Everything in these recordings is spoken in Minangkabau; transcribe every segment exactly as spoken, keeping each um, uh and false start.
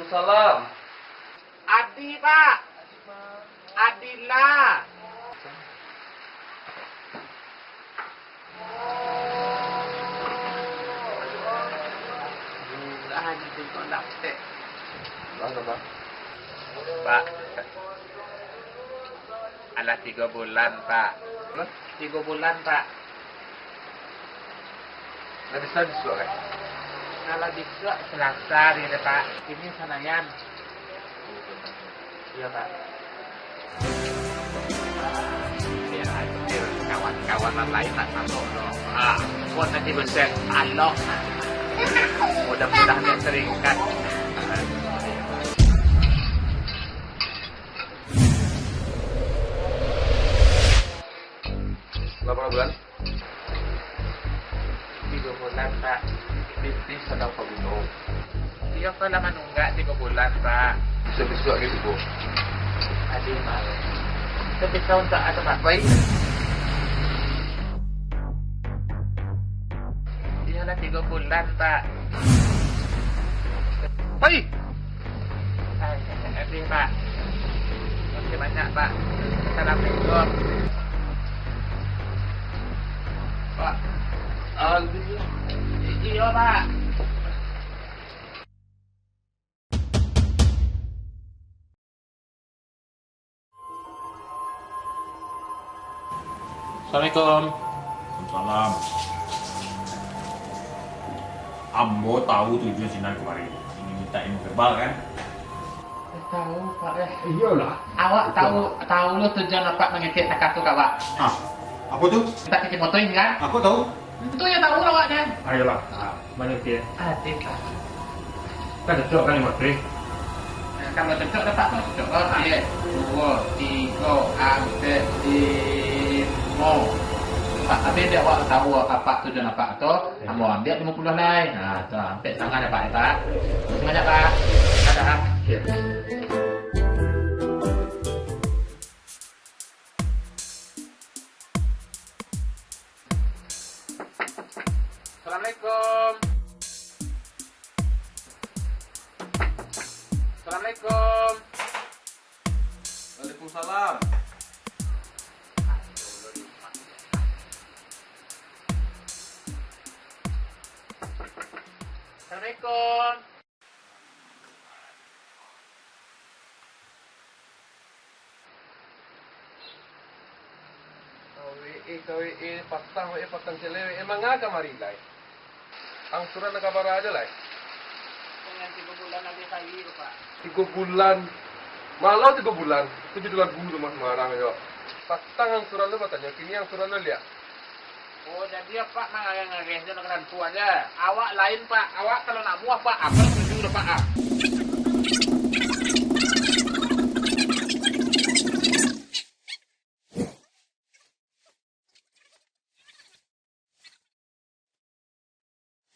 Salam. Adi, Pak. Adila. Mudah-mudahan itu kau dapet. Bang, Bang. Pak. Alah tigo bulan, Pak. Hah? Tigo bulan, Pak. Lah bisa bisuak, kan? Kalau bisuak Selasa hari tu, Pak. Ini Sanayan. Iyo, Pak. Biar hasil kawan-kawan nan lain nak masuk tu. Ah, kuat nanti besek alok. Mudah-mudahan yang teringkat. Bara bulan? Tigo bulan, Pak. Pipih sadang paguno. Iyo, kok lah manunggak tigo bulan, Pak. Bisa bisuak lagi tigo. Adi, Pak. Itu bisa untuk apa, Pak? Baik. Iyolah, tigo bulan, Pak. Baik. Ai, habis, Pak. Makasih banyak, Pak. Assalamualaikum. Pak. Alhamdulillah. Iyo, Pak. Assalamualaikum. Waalaikumsalam. Ambo tahu tujuan sinan kamari. Ingin minta ilmu kebal, kan? Eh, tahu, Pak, eh. Iyolah. Awak tahu, tahu lo tujuan awak mangecek takah tu ka awak. Ah, apo tu? Minta cuci moto, kan? Apo tahu? Itu yang tahu awak, kan? Ayolah. Ah. Mano kek? Ati, Pak. Kan cocok kan, Mak Tri? Nah, kalau cocok, dapat tu cocok. Oh, ayat duo, tigo, ampek, limo. Pak, tapi dek awak tahu apak tujuan apak tu, ambo ambiak limo puluah lai. Nah, tu, ampek sangat ya, Pak, ya, Pak. Makasih banyak, Pak. Dadah. Oke. Assalamualaikum. Assalamualaikum. Waalaikumsalam. Assalamualaikum. Kawek, eh, kawek, eh, patang, eh, patang cewek, eh, manga kamari lai? Angsuran nan ka bara ajo lai? Dengan tigo bulan abih kali tu, Pak. Tigo bulan? Malah tigo bulan? Itu judul lagu tu, Mas, marang jo. Patang angsuran tu batanyo, kini angsuran tu liak. Oh, jadi apak mangareh-ngareh jo nan karantuan, ya? Awak lain, Pak. Awak kalau nak muah, Pak, apak setuju doh, Pak, ah.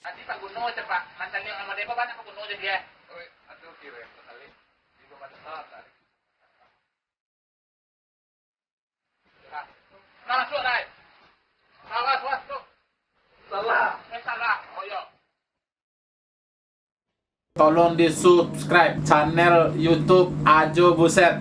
Tadi paguno ceh, Pak. Nan tadi nan model banyak paguno ceh dia. Oi, aduh, kira sekali. Tigo pada saat tadi. Nah, masuk, Rai. Salah, salah, tu. Salah. Eh, salah. Oh, iyo. Tolong di-subscribe channel YouTube Ajo Buset.